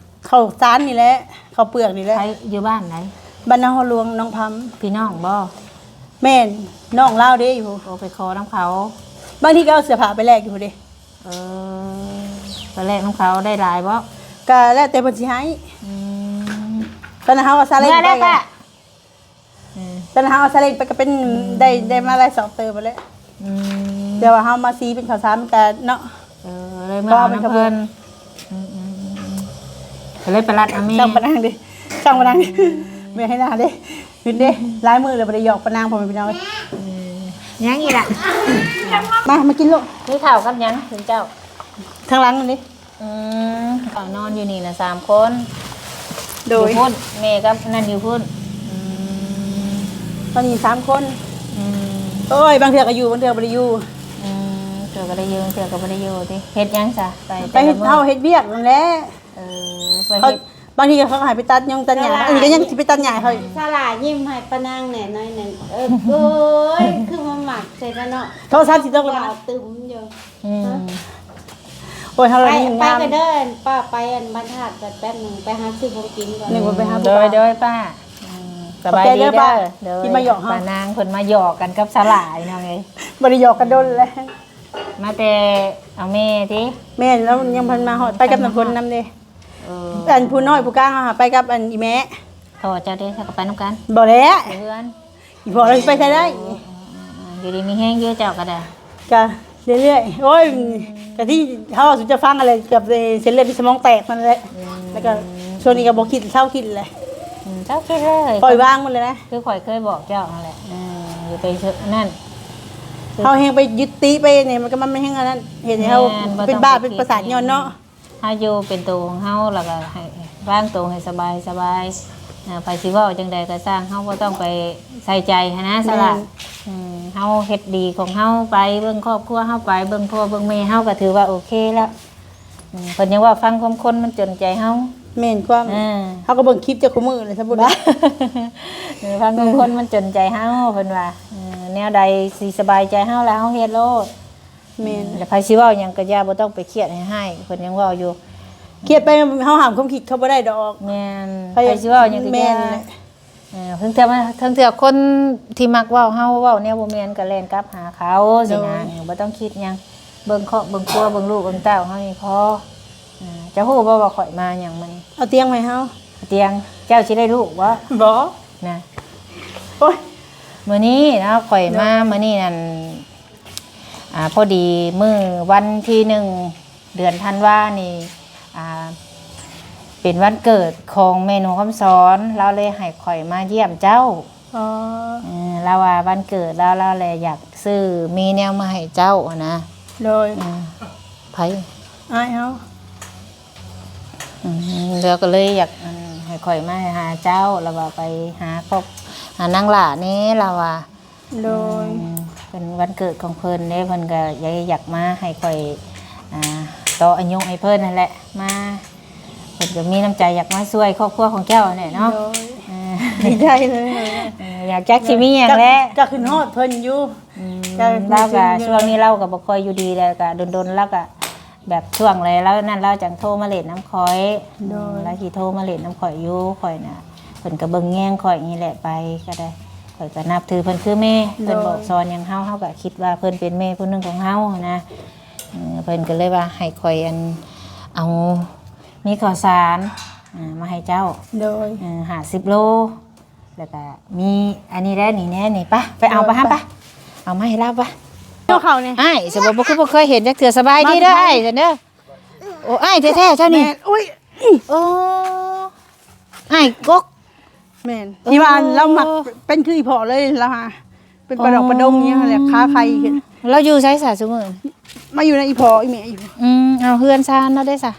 ເຂົ້າສານນີ້ແຫຼະ ເຂົ້າເປືອກນີ້ແຫຼະ. ໃຜ ຢູ່ບ້ານໃດ? ບ້ານນາຫົວຫຼວງ ໜອງພຳ. ພີ່ນ້ອງບໍ່? ແມ່ນ ນ້ອງລາວເດ້ຢູ່. ໂອ ໄປຂໍນຳເຂົາ. ບາງທີກໍເອົາເສື້ອຜ້າໄປແລກຢູ່ພຸ້ນເດ້. ເອີ ໄປແລກນຳເຂົາໄດ້ຫຼາຍບໍ່? ກໍແລ້ວແຕ່ເພິ່ນຊິໃຫ້. ອືມ ຕອນນັ້ນເຮົາເອົາຊາເລ້ງໄປ ເມື່ອແລ້ວກະ ອືມ ຕອນນັ້ນເຮົາເອົາຊາເລ້ງໄປກໍເປັນ ອືມ ໄດ້ ໄດ້ມາຫຼາຍສອບເຕີບແລ້ວ. ອືມ ແຕ່ວ່າເຮົາມາຊີເປັນເຂົ້າສານມັນກະເນາະ. ເອີ ເລີຍມາເອົານຳເພິ່ນ. ອືມໆໆ ກໍເລີຍໄປລັດເອົາແມ່. ຊ່າງປານາງເດ້ ຊ່າງປານາງ ອືມ ແມ່ໃຫ້ໜ້າເດ້. ເຫັນເດ້ ຫຼາຍມື້ແລ້ວບໍ່ໄດ້ຫຍອກປານາງ ພໍ່ແມ່ພີ່ນ້ອງເອີຍ. ອືມ ຫຍັງອີກລະ? ມາ ມາກິນໂລດ. ມີເຂົ້າກັບຫຍັງເພິ່ນເຈົ້າ? ທາງຫຼັງນັ້ນເດ້. ອືມ ເຂົານອນຢູ່ນີ້ລະສາມຄົນ. ໂດຍ ຢູ່ພຸ້ນ ແມ່ກັບນັ້ນຢູ່ພຸ້ນ. ອືມ ຕອນນີ້ສາມຄົນ. ອືມ ໂອ້ຍ ບາງເທື່ອກໍຢູ່ ບາງເທື່ອບໍ່ໄດ້ຢູ່. ອືມ ເທື່ອກໍໄດ້ຢູ່ ເທື່ອກໍບໍ່ໄດ້ຢູ່ຕິ. ເຮັດຫຍັງຊະ? ໄປ ໄປເຮັດ ແຕ່ລະມື້ ເຮົາເຮັດວຽກນັ້ນແຫຼະ. ເອີ ໄປເຮັດ ບາງທີກໍເຂົາກໍໃຫ້ໄປຕັດຫຍ້ງຕັດຫຍ້າ ສາລະ ອັນນີ້ກໍຍັງຊິໄປຕັດຫຍ້າໃຫ້ເຂົາ. ສາລະຍິ້ມໃຫ້ປານາງແດ່ໜ້ອຍໜຶ່ງ. ເອີ ໂອ້ຍ ຄືມາໝັກໃສ່ກັນເນາະ ໂທລະສັບຊິຕົກແລ້ວ ວາວຕຶມຢູ່. ອືມ ໂອ້ຍ ເຮົາ ໄປ ໄປ ລະຍິ້ມງາມ ໄປເດີ ປ້າໄປອັນບ້ານທາດແປັບໜຶ່ງ ໄປຫາຊື້ຂອງກິນກ່ອນ. ນຶກວ່າໄປຫາ ອືມ ຜູ້ບ່າວ. ໂດຍ ໂດຍ ປ້າ. ອືມ ສະບາຍດີເດີ ໂດຍ ທີ່ມາຫຍອກເຮົາ ປານາງເພິ່ນມາຫຍອກກັນກັບສາລະພີ່ນ້ອງເອີຍ. ບໍ່ໄດ້ຫຍອກກັນດົນແລ້ວ ມາແຕ່ເອົາແມ່ຕິ. ແມ່ນ ລາວຍັງບໍ່ທັນມາຮອດ ໄປກັບນ້ຳຝົນນຳເດ້. ເອີ ອັນຜູ້ນ້ອຍຜູ້ກາງເຮົາຫາໄປກັບອັນອີ່ແມ່. ພໍ່ເຈົ້າເດ້ ເຈົ້າກໍໄປນຳກັນ? ບໍ່ແຫຼະ ຢູ່ເຮືອນ. ອີ່ພໍ່ລາວຊິໄປໃສໄດ້? ເອີ ເອີ ເອີ ຢູ່ດີມີແຮງຢູ່ເຈົ້າກໍໄດ້. ກະເລື້ອຍໆ ໂອ້ຍ ອືມ ກະທີ່ເຮົາເວົ້າສູ່ເຈົ້າຟັງຫັ້ນແຫຼະ ເກືອບເສັ້ນເລືອດໃນສະໝອງແຕກນັ້ນແຫຼະ. ອືມ ແລ້ວກໍຊ່ວງນີ້ກໍບໍ່ຄິດ ເຊົາຄິດແຫຼະ. ອືມ ເຊົາຄິດເລີຍ ປ່ອຍວາງໝົດເລີຍນະ ຄືຂ້ອຍເຄີຍບອກເຈົ້າຫັ້ນແຫຼະ. ເອີ ຢ່າໄປນັ້ນ ເຮົາແຮງໄປຍຶດຕິໄປນີ້ ມັນກໍ ມັນແຮງອັນນັ້ນ ເຮັດໃຫ້ເຮົາ ແມ່ນ ເປັນບ້າ ເປັນປະສາດຍ້ອນເນາະ. ເຮົາຢູ່ເປັນໂຕຂອງເຮົາ ແລ້ວກໍໃຫ້ວາງໂຕໃຫ້ສະບາຍ ສະບາຍ. ອາ ໃຜຊິເວົ້າຈັ່ງໃດກໍຊ່າງ ເຮົາບໍ່ຕ້ອງໄປໃສ່ໃຈຫັ້ນນະ ສະຫຼະ. ແມ່ນ ອືມ ເຮົາເຮັດດີຂອງເຮົາໄປ ເບິ່ງຄອບຄົວເຮົາໄປ ເບິ່ງພໍ່ເບິ່ງແມ່ ເຮົາກໍຖືວ່າໂອເຄແລ້ວ. ອືມ ເພິ່ນຍັງເວົ້າ ຟັງຄວາມຄົນມັນຈົນໃຈເຮົາ. ແມ່ນຄວາມ ເອີ ເຮົາກໍເບິ່ງຄລິບເຈົ້າຄູ່ມື້ແຫຼະ ສະບຸນ ເອີ ຟັງຄວາມຄົນມັນຈົນໃຈເຮົາ ເພິ່ນວ່າ. ເອີ ແນວໃດຊິສະບາຍໃຈເຮົາແລ້ວ ເຮົາເຮັດໂລດ. ແມ່ນ ແລ້ວໃຜຊິເວົ້າຫຍັງກໍຢ່າ ບໍ່ຕ້ອງໄປຄຽດໃຫ້ຮ້າຍ ເພິ່ນຍັງເວົ້າຢູ່. ຄຽດໄປ ເຮົາຫ້າມຄວາມຄິດເຂົາບໍ່ໄດ້ດອກ. ແມ່ນ ໃຜ ໃຜຊິເວົ້າຫຍັງກໍຢ່າ. ແມ່ນແຫຼະ. ເອີ ເຖິງເທື່ອ ເຖິງເທື່ອຄົນທີ່ມັກເວົ້າເຮົາເວົ້າແນວບໍ່ແມ່ນກໍແລ່ນກັບຫາເຂົາ ໂດຍ ຊີ້ນະ. ເອີ ບໍ່ຕ້ອງຄິດຫຍັງ ເບິ່ງຄອບເບິ່ງຄົວ ເບິ່ງລູກເບິ່ງເຕົ້າເຮົານີ້ພໍ. ເອີ ເຈົ້າຮູ້ບໍ່ວ່າຂ້ອຍມາຫຍັງມື້ນີ້? ເອົາຕຽງມາໃຫ້ເຮົາ. ເອົາຕຽງ ເຈົ້າຊິໄດ້ລູກບໍ່? ບໍ່ນະ. ໂອ້ຍ ມື້ນີ້ເນາະ ຂ້ອຍມາ ໂດຍ ມື້ນີ້ນັ້ນ ອ່າ ພໍດີມື້ວັນທີໜຶ່ງ ເດືອນທັນວານີ້ ອ່າ ເປັນວັນເກີດຂອງແມ່ນົງຄຳສອນ ລາວເລີຍໃຫ້ຂ້ອຍມາຢ້ຽມເຈົ້າ. ອໍ ເອີ ລາວວ່າວັນເກີດລາວ ລາວແລະຢາກຊື້ມີແນວມາໃຫ້ເຈົ້າຫັ້ນນະ. ໂດຍ ເອີ ໃຜ? ອ້າຍເຮົາ. ອືມ ລາວກໍເລີຍຢາກ ອັນ ໃຫ້ຂ້ອຍມາຫາເຈົ້າ ລາວວ່າໄປຫາຄອບ ຫານາງຫຼ້າແດ່ ລາວວ່າ. ໂດຍ ອືມ ເປັນວັນເກີດຂອງເພິ່ນເດ້ ເພິ່ນກໍຢາກ ຢາກມາໃຫ້ຂ້ອຍ ອ່າ ຕໍ່ອາຍຸໃຫ້ເພິ່ນຫັ້ນແຫຼະ ມາ ເພິ່ນກໍມີນ້ຳໃຈຢາກມາຊ່ວຍຄອບຄົວຂອງເຈົ້າຫັ້ນແຫຼະເນາະ. ໂດຍ ເອີ ດີໃຈເລີຍ ເອີ ຢາກຈັກຊິມີຫຍັງແຫຼະ ກໍ ກໍຄິດຮອດເພິ່ນຢູ່. ອືມ ກໍ ລາວກໍ ຄິດເຖິງຢູ່ ຊ່ວງນີ້ລາວກໍບໍ່ຄ່ອຍຢູ່ດີ ແລ້ວກໍດົນໆລາວກໍ ແບບຊ່ວງໃດລາວນັ້ນລາວຈັ່ງໂທມາຫຼິ້ນນຳຂ້ອຍ. ໂດຍ ອືມ ລາວຊິໂທມາຫຼິ້ນນຳຂ້ອຍຢູ່ ຂ້ອຍນະ ເພິ່ນກໍເບິ່ງແຍງຂ້ອຍນີ້ແຫຼະ ໄປກໍໄດ້ ຂ້ອຍກໍນັບຖືເພິ່ນຄືແມ່. ໂດຍ ເພິ່ນບອກສອນຫຍັງເຮົາ ເຮົາກໍຄິດວ່າເພິ່ນເປັນແມ່ຜູ້ໜຶ່ງຂອງເຮົານະ. ເອີ ເພິ່ນກໍເລີຍວ່າໃຫ້ຂ້ອຍ ອັນ ເອົາ ມີເຂົ້າສານ ອ່າ ມາໃຫ້ເຈົ້າ. ໂດຍ ເອີ ຫ້າສິບໂລ ແລ້ວກະມີອັນນີ້ແດ່ ນີ້ແດ່ ນີ້ ໄປ ໄປເອົາ ໄປ ໄປ ໄປ ເອົາມາໃຫ້ລາວ ໄປ. ເອົາເຂົ້ານີ້ ອ້າຍ ສະບົວ ບໍ່ ຄືບໍ່ເຄີຍເຫັນຈັກເທື່ອ. ສະບາຍດີເດີ ອ້າຍ ຊັ້ນເດີ. ໂອ້ ອ້າຍແທ້ໆ ເຈົ້ານີ້. ແມ່ນ ໂອ້ຍ ໂອ້ ອ້າຍກົກ. ແມ່ນ ເອີ ທີ່ວ່າລາວມັກເປັນຄືອີ່ພໍ່ເລີຍ ລາວຫາ ເປັນປາດອກປາດົງອີ່ຫຍັງຫັ້ນແຫຼະ ຂາໄຂ່ຂຶ້ນ. ລາວຢູ່ໃສຊະຊຸມື້ນີ້? ມາຢູ່ນຳອີ່ພໍ່ອີ່ແມ່ຢູ່. ອືມ ເອົາ ເຮືອນຊານລາວເດ້ຊະ?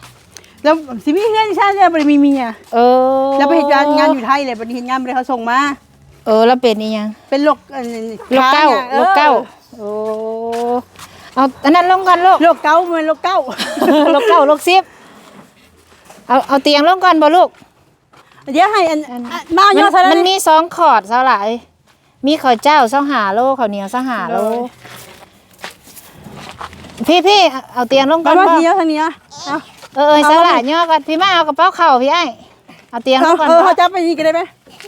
ລາວຊິມີເຮືອນຊານ ລາວບໍ່ໄດ້ມີເມຍ. ເອີ ລາວໄປເຮັດງານ ງານຢູ່ໄທແຫຼະ ບັດນີ້ເຮັດງານບໍ່ໄດ້ ເຂົາສົ່ງມາ. ເອີ ລາວເປັນອີ່ຫຍັງ? ເປັນໂລກ ອັນ ໂລກເກົ້າ. ໂລກເກົ້າ. ເອີ ເອົາອັນນັ້ນລົງກ່ອນລູກ. ໂລກເກົ້າ ບໍ່ແມ່ນໂລກເກົ້າ ໂລກເກົ້າ ໂລກສິບ. ເອົາ ເອົາຕຽງລົງກ່ອນບໍ່ລູກ? ດຽວໃຫ້ອັນ ອັນ ມາເອົາ ມັນ ເອົາເທົ່າໃດ? ມັນມີສອງຂອດ ສາວຫຼາຍ ມີເຂົ້າເຈົ້າຊາວຫ້າໂລ ເຂົ້າໜຽວຊາວຫ້າໂລ. ໂດຍ ພີ່ໆ ເອົາຕຽງລົງກ່ອນ. ມາ ມາ ພີ່ ເອົາທາງນີ້ ເອົາ ເອີ ເອີ ເອົາ ສາວຫຼາຍຍໍກ່ອນ. ພີ່ ມາເອົາກະເປົາເຂົ້າ ພີ່ອ້າຍ ເອົາຕຽງລົງກ່ອນ. ເອີ ເຮົາຈັບໄປນີ້ກໍໄດ້ໄປ.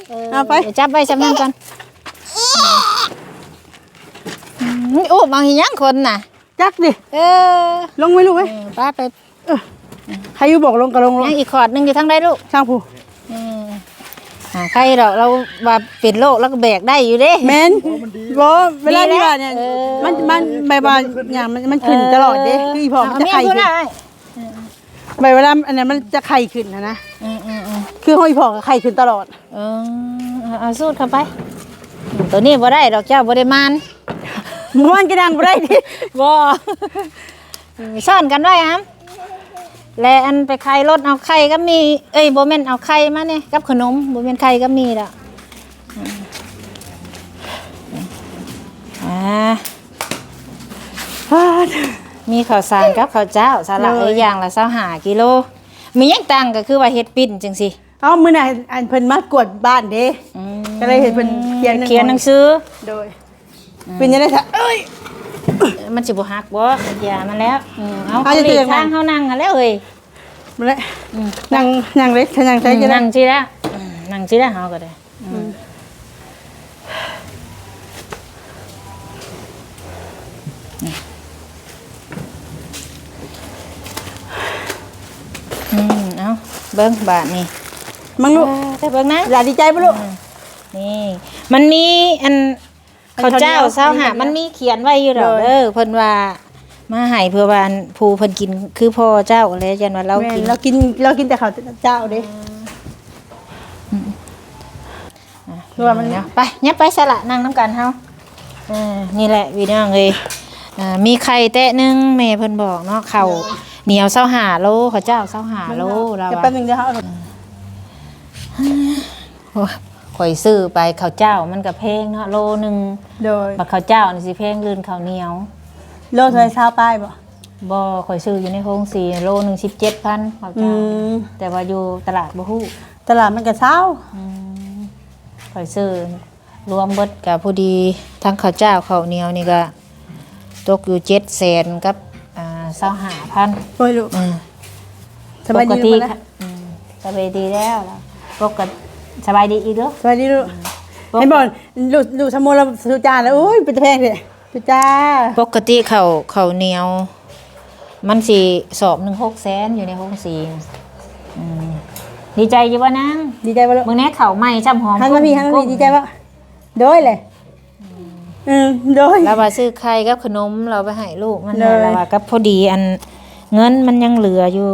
ເອີ ເອົາໄປ ຈັບໄວ້ຊ່ຳນັ້ນກ່ອນ. ອືມ ອຸ້ມເອົາອີ່ຫຍັງຄົນນະ? ຈັກດິ. ເອີ ລົງໄວ້ລູກເອີຍ. ເອີ ໄປ ໄປ. ເອີ ໃຄຢູ່ ບອກລົງກໍລົງໂລດ. ຍັງອີກຂອດໜຶ່ງຢູ່ທາງໃດລູກ? ທາງຜູ້. ເອີ ຫາ ໃຄດອກ ລາວວ່າເປັນໂລກ ລາວກໍແບກໄດ້ຢູ່ເດ້. ແມ່ນ ບໍ່ ເວລານີ້ວ່ານີ້ ເອີ ມັນ ມັນແບບວ່າຫຍັງ ມັນ ມັນຂຶ້ນຕະຫຼອດເດ້. ເອີ ຄືອີ່ພໍ່ມັນຈະໄຂ່ຂຶ້ນ ເອົາເມຍຢູ່ນະ. ແບບເວລາອັນນັ້ນມັນຈະໄຂ່ຂຶ້ນຫັ້ນນະ. ອືມໆໆ ຄືຫ້ອງອີ່ພໍ່ກໍໄຂ່ຂຶ້ນຕະຫຼອດ. ເອີ ເອົາ ເອົາສູດເຂົ້າໄປ. ໂຕນີ້ບໍ່ໄດ້ດອກ ເຈົ້າບໍ່ໄດ້ມານ. ມານກໍນັ່ງບໍ່ໄດ້ຕິ. ບໍ່ ຊ້ອນກັນໄວ້ຫຳ. ແລະ ອັນໄປຂາຍລົດ ເອົາໄຂ່ກັບໝີ່ ເອີຍ ບໍ່ແມ່ນ ເອົາໄຂ່ມານີ້ກັບຂະໜົມ ບໍ່ແມ່ນໄຂ່ກັບໝີ່ດອກ. ອືມ ອ່າ ມີເຂົ້າສານກັບເຂົ້າເຈົ້າ ສາລະ ໂດຍ ເອີຍ ຢ່າງລະຊາວຫ້າກິໂລ. ມີຫຍັງຕ່າງກໍຄືວ່າເຮັດປີ້ນຈັ່ງຊີ້. ເອົາ ມື້ນັ້ນອັນເພິ່ນມາກວດບ້ານເດ້. ອືມ ກໍເລີຍເຫັນເພິ່ນຂຽນ ຂຽນໜັງສື. ໂດຍ. ອືມ ເປັນຈັ່ງໃດຊະ? ເອີຍ ມັນຊິບໍ່ຫັກບໍ່? ຢ່າມັນແລ້ວ. ອືມ ເອົາ ເອົາ ເອົາ ເອົາທາງເຮົານັ່ງຫັ້ນແຫຼະເຮີ້ຍ. ມາແລ້ວ. ອືມ ນັ່ງ ນັ່ງເລີຍ ນັ່ງໃສ່ ອືມ ກໍໄດ້ ນັ່ງຊີ້ແຫຼະ. ອືມ ນັ່ງຊີ້ແຫຼະ ເຮົາກໍໄດ້. ອືມ ອືມ ເອົາ ເບິ່ງບາດນີ້ ເບິ່ງລູກ. ເອີ ເບິ່ງນະ ຫຼານດີໃຈບໍ່ລູກ? ອືມ ນີ້ ມັນມີອັນ ເຂົ້າເຈົ້າຊາວຫ້າ ມັນມີຂຽນໄວ້ຢູ່ດອກເດີ ໂດຍ ເພິ່ນວ່າມາໃຫ້ ເພື່ອວ່າອັນຜູ້ເພິ່ນກິນຄືພໍ່ເຈົ້າແຫຼະ ຢ້ານວ່າລາວ ແມ່ນ ກິນ ລາວກິນ ລາວກິນແຕ່ເຂົ້າເຈົ້າເດ້. ອືມ ອ່ະ ຄືວ່າມັນ ໄປ ຫຍັບໄປຊະລະ ນັ່ງນຳກັນເຮົາ. ເອີ ນີ້ແຫຼະພີ່ນ້ອງເອີຍ ອ່າ ມີໄຂ່ແຕະໜຶ່ງ ແມ່ເພິ່ນບອກເນາະ ເຂົ້າໜຽວຊາວຫ້າໂລ ເຂົ້າເຈົ້າຊາວຫ້າໂລ ລາວວ່າ. ແປັບໜຶ່ງເດີ ເຮົາເອົາ ໂອ້ຍ ຂ້ອຍຊື້ໄປເຂົ້າເຈົ້າມັນກໍແພງເນາະ ໂລໜຶ່ງ. ໂດຍ ບັດເຂົ້າເຈົ້ານີ້ຊິແພງລື່ນເຂົ້າໜຽວ. ໂລເທົ່າໃດ ຊາວປາຍບໍ່? ບໍ່ ຂ້ອຍຊື້ຢູ່ໃນໂຮງສີ ໂລໜຶ່ງສິບເຈັດພັນເຂົ້າເຈົ້າ. ອືມ ແຕ່ວ່າຢູ່ຕະຫຼາດບໍ່ຮູ້ ຕະຫຼາດມັນກໍຊາວ. ອືມ ຂ້ອຍຊື້ລວມເບິດກໍພໍດີ ທັງເຂົ້າເຈົ້າເຂົ້າໜຽວນີ້ກໍຕົກຢູ່ເຈັດແສນກັບ ອ່າ ຊາວຫ້າພັນ. ໂອ້ຍລູກ ອືມ ສະບາຍດີລູກ. ອືມ ສະບາຍດີແລ້ວ ປົກກະ ສະບາຍດີອີກເດີ ສະບາຍດີລູກ. ອືມ ເຫັນບໍ່ ລູກ ລູກສະໂມລະສູຈານແລ້ວ ໂອ້ຍ ເປັນຕາແພງແທ້ ເປັນຕາ. ປົກກະຕິເຂົ້າ ເຂົ້າໜຽວມັນຊິສອບໜຶ່ງຫົກແສນຢູ່ໃນໂຮງສີ. ອືມ ດີໃຈຢູ່ບໍ່ນາງ? ດີໃຈບໍ່ລູກ? ມື້ແນເຂົ້າໃໝ່ຊ້ຳຫອມ ຫັນມາພີ້ ຫັນມາພີ້ ດີໃຈບໍ່? ໂດຍແຫຼະ. ອືມ ໂດຍ ລາວວ່າຊື້ໄຂ່ກັບຂະໜົມ ລາວໄປໃຫ້ລູກມັນ. ໂດຍ ລາວວ່າກັບພໍດີ ອັນເງິນມັນຍັງເຫຼືອຢູ່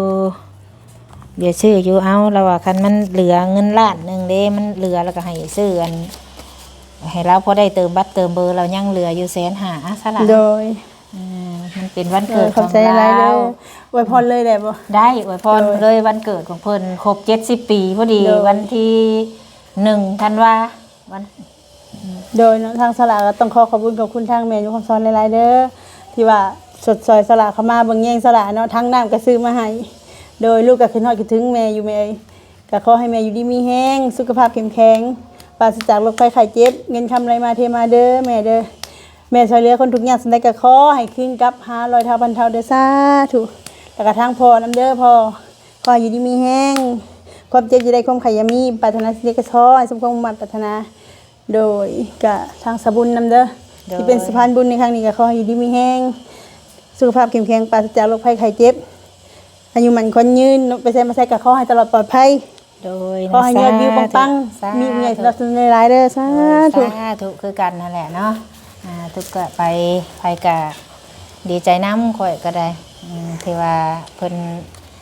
ເຫຼືອຊື້ຢູ່. ເອົາ ລາວວ່າຄັນມັນເຫຼືອເງິນລ້ານໜຶ່ງເດ້ ມັນເຫຼືອແລ້ວກໍໃຫ້ຊື້ອັນ ໃຫ້ລາວພໍໄດ້ເຕີມບັດເຕີມເບີ ລາວຍັງເຫຼືອຢູ່ແສນຫ້າ ອະ ສາລະ. ໂດຍ ອືມ ມັນເປັນວັນເກີດຂອງລາວ. ອືມ ຂອບໃຈຫຼາຍເດີ ອວຍພອນເລີຍໄດ້ບໍ່? ໄດ້ ອວຍພອນເລີຍ ໂດຍ ວັນເກີດຂອງເພິ່ນຄົບເຈັດສິບປີພໍດີ. ໂດຍ ວັນທີໜຶ່ງທັນວາ ວັນ ໂດຍເນາະ ທາງສາລາກໍຕ້ອງຂໍຂອບຄຸນຂອບຄຸນທາງແມ່ຢູ່ຄຳສອນຫຼາຍໆເດີ ທີ່ວ່າຊົດຊ່ອຍສາລາເຂົ້າມາເບິ່ງແຍງສາລາເນາະ ທັງນ້ຳກໍຊື້ມາໃຫ້. ໂດຍ ລູກກໍຄິດຮອດຄິດເຖິງແມ່ຢູ່ແມ່ເອີຍ. ກໍຂໍໃຫ້ແມ່ຢູ່ດີມີແຮງ ສຸຂະພາບເຂັ້ມແຂງ ປາສະຈາກໂລກໄພໄຂ້ເຈັບ ເງິນຄຳໄຫຼມາເທມາເດີແມ່ເດີ. ແມ່ຊ່ວຍເຫຼືອຄົນທຸກຍາກສ່ຳໃດກໍຂໍໃຫ້ຄືນກັບຫ້າຮ້ອຍເທົ່າພັນເທົ່າເດີ ສາທຸ. ແລ້ວກໍທາງພໍ່ນຳເດີ ພໍ່ ຂໍໃຫ້ຢູ່ດີມີແຮງ ຄວາມເຈັບຢ່າໄດ້ ຄວາມໄຂ້ຢ່າມີ ປາດຖະໜາສິ່ງໃດກໍຂໍໃຫ້ສົມຄວາມມຸ່ງມາດປາດຖະໜາ. ໂດຍ ກະທາງສະບຸນນຳເດີ ໂດຍ ທີ່ເປັນສະພານບຸນໃນຄັ້ງນີ້ ກໍຂໍໃຫ້ຢູ່ດີມີແຮງ ສຸຂະພາບເຂັ້ມແຂງ ປາສະຈາກໂລກໄພໄຂ້ເຈັບ ອາຍຸໝັ້ນຂວັນຍືນ ໄປໃສມາໃສກໍຂໍໃຫ້ຕະຫຼອດປອດໄພ. ໂດຍ ຂໍໃຫ້ຍອດວິວປັງໆ ສາທຸ ມີຜູ້ໃຫຍ່ສະໜັບສະໜູນຫຼາຍໆເດີ ສາທຸ ໂດຍ ສາທຸ ຄືກັນຫັ້ນແຫຼະເນາະ. ອ່າ ທຸກກະໄປ ໃຜກະດີໃຈນຳ ຂ້ອຍກໍໄດ້ ອືມ ທີ່ວ່າເພິ່ນ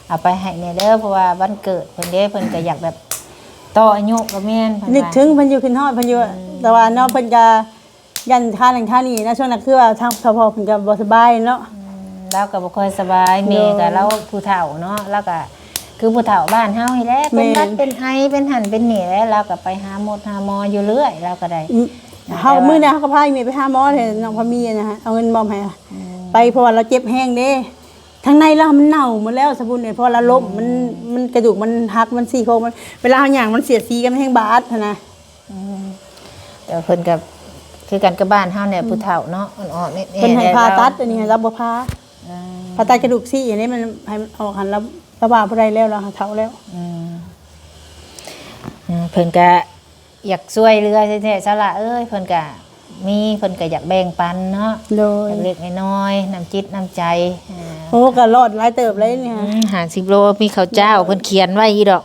ເອົາໄປໃຫ້ແດ່ເດີ ເພາະວ່າວັນເກີດເພິ່ນເດ້ ເພິ່ນກໍຢາກແບບຕໍ່ອາຍຸກໍແມ່ນ ເພິ່ນວ່າ ນຶກເຖິງເພິ່ນຢູ່ ຄິດຮອດເພິ່ນຢູ່. ອືມ ແຕ່ວ່າເນາະ ເພິ່ນກໍຢ້ານຄ່ານັ້ນຄ່ານີ້ນະ ຊ່ວງນັ້ນຄືວ່າທາງສະເພາະເພິ່ນກໍບໍ່ສະບາຍເນາະ. ອືມ ລາວກໍບໍ່ຄ່ອຍສະບາຍ ໂດຍ ແມ່ກໍລາວຜູ້ເຖົ້າເນາະ ລາວກໍຄືຜູ້ເຖົ້າບ້ານເຮົານີ້ແຫຼະ ເປັນຫວັດ ແມ່ນ ເປັນໄອ ເປັນຫັ້ນເປັນນີ້ແຫຼະ ລາວກໍໄປຫາໝົດຫາໝໍຢູ່ເລື້ອຍ ລາວກໍໄດ້. ອືມ ເຮົາ ແຕ່ວ່າ ມື້ນັ້ນເຮົາກໍພາແມ່ໄປຫາໝໍແທ້ ນ້ອງພາມີນະ ເອົາເງິນມອບໃຫ້ ອືມ ໄປ ເພາະວ່າລາວເຈັບແຮງເດ້. ທາງໃນລາວມັນເນົ່າໝົດແລ້ວ ສະບຸນເອີຍ ເພາະວ່າລາວລົ້ມ ອືມ ມັນ ມັນກະດູກມັນຫັກ ມັນຊີ້ໂຄງ ມັນ ເວລາເຮົາຍ່າງມັນສຽດສີກັນແຮງບາດຫັ້ນນະ. ອືມ ແຕ່ເພິ່ນກໍຄືກັນກັບບ້ານເຮົາແຫຼະ ອືມ ຜູ້ເຖົ້າເນາະ ອ່ອນໆແອໆ ເພິ່ນໃຫ້ຜ່າຕັດ ແລ້ວ ອັນນີ້ລາວບໍ່ຜ່າ ອືມ ຜ່າຕັດກະດູກຊີ້ອັນນີ້ ມັນໃຫ້ມັນອອກຫັ້ນ ລາວ ລາວວ່າບໍ່ໄດ້ແລ້ວ ລາວເຖົ້າແລ້ວ. ອືມ ອືມ ເພິ່ນກະ ຢາກຊ່ວຍເຫຼືອແທ້ໆ ສາລາເອີຍ ເພິ່ນກະມີ ເພິ່ນກະຢາກແບ່ງປັນເນາະ ໂດຍ ເລັກໆນ້ອຍໆ ນ້ຳຈິດນ້ຳໃຈ. ເອີ ໂອ້ ກໍລອດຫຼາຍເຕີບເລີຍນີ້ ອືມ ຫ້າສິບໂລ ມີເຂົ້າເຈົ້າ ເພິ່ນຂຽນໄວ້ຢູ່ດອກ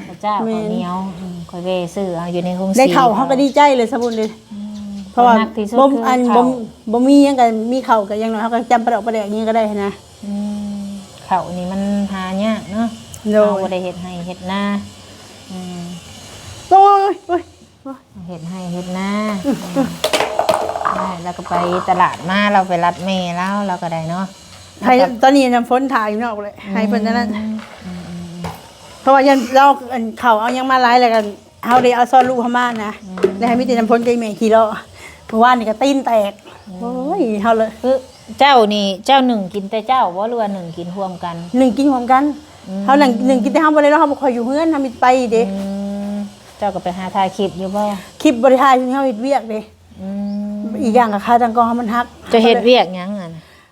ເຂົ້າເຈົ້າ ແມ່ນ ເຂົ້າໜຽວ ອືມ ຂ້ອຍແວ່ຊື້ເອົາຢູ່ໃນໂຮງສີ ໄດ້ເຂົ້າເຮົາກໍດີໃຈເລີຍ ສະບຸນເອີຍ ອືມ ເພາະວ່າ ບໍ່ ອັນ ບໍ່ ບໍ່ມີຫຍັງກໍມີເຂົ້າ ກໍຢ່າງໜ້ອຍເຮົາກໍຈຳປາດອກປາແດກຫຍັງກໍໄດ້ຫັ້ນນະ. ອືມ ເຂົ້ານີ້ມັນຫາຍາກເນາະ ໂດຍ ເຮົາບໍ່ໄດ້ເຮັດໄຮ່ເຮັດນາ ອືມ ໂອ້ຍ ໂອ້ຍ ເຮັດໄຮ່ເຮັດນາ ອືມ ອືມ ໄດ້ ລາວກໍໄປຕະຫຼາດມາ ລາວໄປລັດແມ່ລາວ ລາວກໍໄດ້ເນາະ ໃຫ້ ແລ້ວກໍ ຕອນນີ້ນ້ຳຝົນຖ້າຢູ່ນອກເລີຍ ອືມ ໃຫ້ເພິ່ນອັນນັ້ນ ອືມໆໆ ເພາະວ່າຢ້ານລາວ ອັນ ເຂົ້າເອົາຫຍັງມາຫຼາຍ ແລ້ວກໍເຮົາໄດ້ເອົາຊ້ອນລູກເຮົາມານະ ອືມ ແລ້ວໃຫ້ມີແຕ່ນ້ຳຝົນກັບແມ່ຂີ້ເລາະ ມື້ວານນີ້ກໍຕີນແຕກ ອືມ ໂອ້ຍ ເຮົາເລີຍ ຄືເຈົ້ານີ້ ເຈົ້າໜຶ້ງກິນແຕ່ເຈົ້າບໍ່ ຫຼືວ່າໜຶ້ງກິນຮ່ວມກັນ? ໜຶ້ງກິນຮ່ວມກັນ ອືມ ເຮົາໜຶ້ງ ໜຶ້ງກິນແຕ່ເຮົາບໍ່ໄດ້ເນາະ ເຮົາບໍ່ຄ່ອຍຢູ່ເຮືອນ ເຮົາມີແຕ່ໄປເດ້ ອືມ ເຈົ້າກໍໄປຫາຖ່າຍຄລິບຢູ່ບໍ່? ຄລິບບໍ່ໄດ້ຖ່າຍ ເຮົາເຮັດວຽກເດ້ ອືມ ອີກຢ່າງກໍຂາຕັ້ງກ້ອງເຮົາມັນຫັກ ເຈົ້າເຮັດວຽກຫຍັງຫັ້ນ?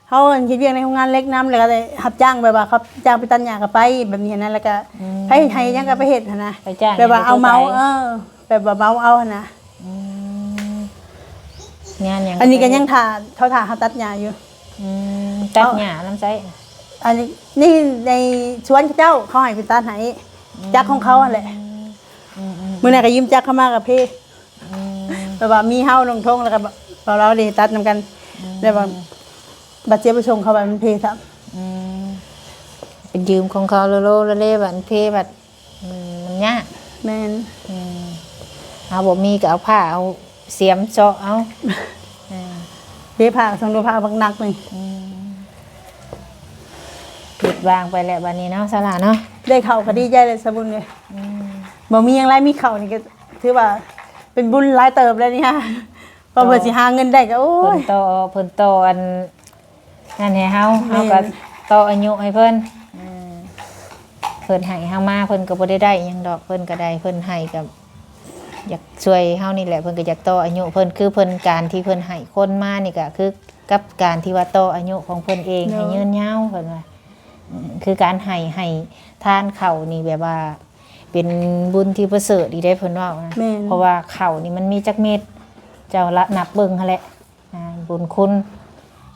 ເຮົາເຮັດວຽກໃນໂຮງງານເຫຼັກນຳ ແລ້ວກໍໄດ້ຮັບຈ້າງ ແບບວ່າເຂົາຈ້າງໄປຕັດຫຍ້າກໍໄປ ແບບນີ້ຫັ້ນນະ ແລ້ວກໍ ອືມ ໃຜ ໃຜຫຍັງກໍໄປເຮັດຫັ້ນນະ ໄປຈ້າງ ແບບວ່າເອົາເໝົາ ເອີ ແບບວ່າເໝົາເອົາຫັ້ນນະ ອືມ ງານຫຍັງ ອັນນີ້ກໍຍັງຖ້າ ເຂົາຖ້າເຮົາຕັດຫຍ້າຢູ່ ອືມ ຕັດຫຍ້ານຳໃສ? ອັນນີ້ ນີ້ໃນສວນເຂົາເຈົ້າ ເຂົາໃຫ້ໄປຕັດໃຫ້ ອືມ ຈັກຂອງເຂົາຫັ້ນແຫຼະ ອືມໆໆ ມື້ນັ້ນກໍຢືມຈັກເຂົາມາກໍເພ ອືມ ແບບວ່າມີເຮົາ ນ້ອງທົງ ແລ້ວກໍ ເຮົາ ເຮົາໄດ້ຕັດນຳກັນ ອືມ ແລ້ວວ່າບາດເຈັບໄປສົ່ງເຂົາ ບາດມັນເພຊ້ຳ ອືມ ໄປຢືມຂອງເຂົາໂລໆ ແລ້ວເລ ບາດເພ ບາດ ອືມ ມັນຍາກ ແມ່ນ ອືມ ເຮົາບໍ່ມີກໍເອົາຜ້າເອົາສຽມເຊາະເອົາ ເອີ ເພ ຜ້າ ສົ່ງໂລ ຜ້າບັກໜັກນີ້ ອືມ ຢຸດວາງໄປແລ້ວບາດນີ້ເນາະ ສາລາເນາະ ໄດ້ເຂົ້າກໍດີໃຈແລ້ວ ສະບຸນເອີຍ ອືມ ບໍ່ມີຫຍັງຫຼາຍ ມີເຂົ້ານີ້ກໍຖືວ່າເປັນບຸນຫຼາຍເຕີບແລ້ວນີ້ ເພາະເພິ່ນຊິຫາເງິນໄດ້ກໍ ໂອ້ຍ ເພິ່ນຕໍ່ ເພິ່ນຕໍ່ອັນ ນັ້ນໃຫ້ເຮົາ ແມ່ນ ເຮົາກໍຕໍ່ອາຍຸໃຫ້ເພິ່ນ ເອີ ເພິ່ນໃຫ້ເຮົາມາ ເພິ່ນກໍບໍ່ໄດ້ໄດ້ຫຍັງດອກ ເພິ່ນກໍໄດ້ ເພິ່ນໃຫ້ກໍຢາກຊ່ວຍເຮົານີ້ແຫຼະ ເພິ່ນກໍຢາກຕໍ່ອາຍຸເພິ່ນ ຄືເພິ່ນ ການທີ່ເພິ່ນໃຫ້ຄົນມານີ້ກໍຄືກັບການທີ່ວ່າຕໍ່ອາຍຸຂອງເພິ່ນເອງ ໂດຍ ໃຫ້ຍືນຍາວ ເພິ່ນວ່າ ອືມ ຄືການໃຫ້ ໃຫ້ທານເຂົ້ານີ້ແບບວ່າເປັນບຸນທີ່ປະເສີດອີກເດ້ ເພິ່ນເວົ້ານະ ແມ່ນ ເພາະວ່າເຂົ້ານີ້ມັນມີຈັກເມັດ ເຈົ້າລະນັບເບິ່ງຫັ້ນແຫຼະ ອ່າ ບຸນຄຸນ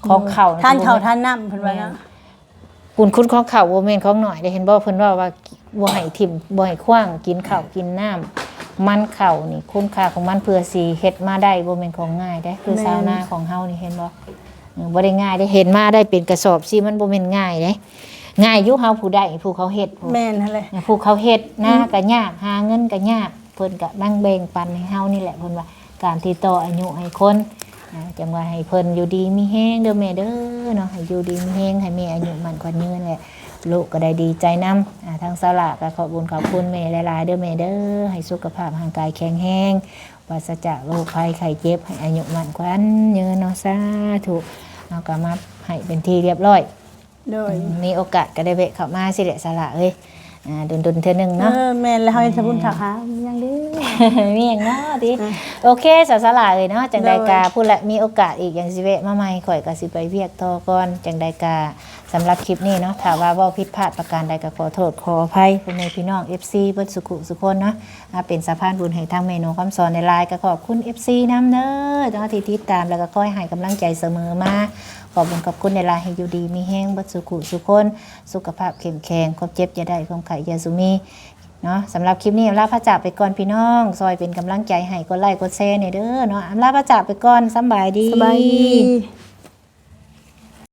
ຂອງເຂົ້າ ໂດຍ ທານເຂົ້າ ທານນ້ຳ ເພິ່ນວ່າເນາະ ແມ່ນ ບຸນຄຸນຂອງເຂົ້າບໍ່ແມ່ນຂອງໜ້ອຍເດ້ ເຫັນບໍ່ ເພິ່ນເວົ້າວ່າບໍ່ໃຫ້ຖິ້ມ ບໍ່ໃຫ້ຂວ້າງ ກິນເຂົ້າກິນນ້ຳ ມັນເຂົ້ານີ້ ຄຸນຄ່າຂອງມັນ ເພື່ອຊິເຮັດມາໄດ້ ບໍ່ແມ່ນຂອງງ່າຍເດ້ ຄື ແມ່ນ ຊາວນາຂອງເຮົານີ້ ເຫັນບໍ່ ເອີ ບໍ່ໄດ້ງ່າຍເດ້ ເຫັນມາໄດ້ເປັນກະສອບຊີ້ ມັນບໍ່ແມ່ນງ່າຍເດ້ ງ່າຍຢູ່ເຮົາຜູ້ໄດ້ ຜູ້ເຂົາເຮັດ ແມ່ນຫັ້ນແຫຼະ ຜູ້ເຂົາເຮັດນາ ອືມ ກໍຍາກ ຫາເງິນກໍຍາກ ເພິ່ນກະນັ່ງແບ່ງປັນໃຫ້ເຮົານີ້ແຫຼະ ເພິ່ນວ່າການທີ່ຕໍ່ອາຍຸໃຫ້ຄົນ ອ່າ ຈັ່ງວ່າໃຫ້ເພິ່ນຢູ່ດີມີແຮງເດີແມ່ເດີເນາະ ໃຫ້ຢູ່ດີມີແຮງ ໃຫ້ແມ່ອາຍຸໝັ້ນຂວັນຍືນແຫຼະ ລູກກໍໄດ້ດີໃຈນຳ. ອ່າ ທາງສາລາກໍຂອບບຸນຂອບຄຸນແມ່ຫຼາຍໆເດີແມ່ເດີ ໃຫ້ສຸຂະພາບຮ່າງກາຍແຂງແຮງ ປາສະຈາກໂລກໄພໄຂ້ເຈັບ ໃຫ້ອາຍຸໝັ້ນຂວັນຍືນເນາະ ສາທຸ. ເຮົາກໍມາໃຫ້ເປັນທີ່ຮຽບຮ້ອຍ ໂດຍ ມີໂອກາດກໍໄດ້ແວະເຂົ້າມາຊີ້ແຫຼະສາລາເອີຍ ອ່າ ດົນໆເທື່ອໜຶ່ງເນາະ. ເອີ ແມ່ນແລ້ວ ເຮົາເຮັດສະບຸນ ອ່າ ທັກຫາມີຫຍັງເດ້ ມີຫຍັງເນາະຕິ. ອ່າ ໂອເຄ ສາວສາລາເອີຍເນາະ ຈັ່ງໃດກໍ ໂດຍ ພຸ້ນແຫຼະ ມີໂອກາດອີກຫຍັງຊິແວະມາໃໝ່ ຂ້ອຍກໍຊິໄປວຽກຕໍ່ກ່ອນ. ຈັ່ງໃດກໍສຳລັບຄລິບນີ້ເນາະ ຖ້າວ່າເວົ້າຜິດພາດປະການໃດກໍຂໍໂທດຂໍອະໄພ ພໍ່ແມ່ພີ່ນ້ອງ ເອັຟຊີ ເບິດສຸຂຸສຸຄົນເນາະ. ມາເປັນສະພານບຸນໃຫ້ທາງແມ່ນົງຄຳສອນຫຼາຍໆ ກໍຂອບຄຸນ ເອັຟຊີ ນຳເດີເນາະ ທີ່ຕິດຕາມ ແລ້ວກໍຄອຍໃຫ້ກຳລັງໃຈສະເໝີມາ. ຂອບບຸນຂອບຄຸນຫຼາຍໆ ໃຫ້ຢູ່ດີມີແຮງເບິດສຸຂຸສຸຄົນ ສຸຂະພາບເຂັ້ມແຂງ ຄວາມເຈັບຢ່າໄດ້ ຄວາມໄຂ້ຢ່າສູ່ມີເນາະ. ສຳລັບຄລິບນີ້ອຳລາພາຈາກໄປກ່ອນພີ່ນ້ອງ ຊ່ອຍເປັນກຳລັງໃຈໃຫ້ ກົດໄລກົດແຊແດ່ເດີເນາະ. ອຳລາພາຈາກໄປກ່ອນ ສຳບາຍດີ ສະບາຍດີ.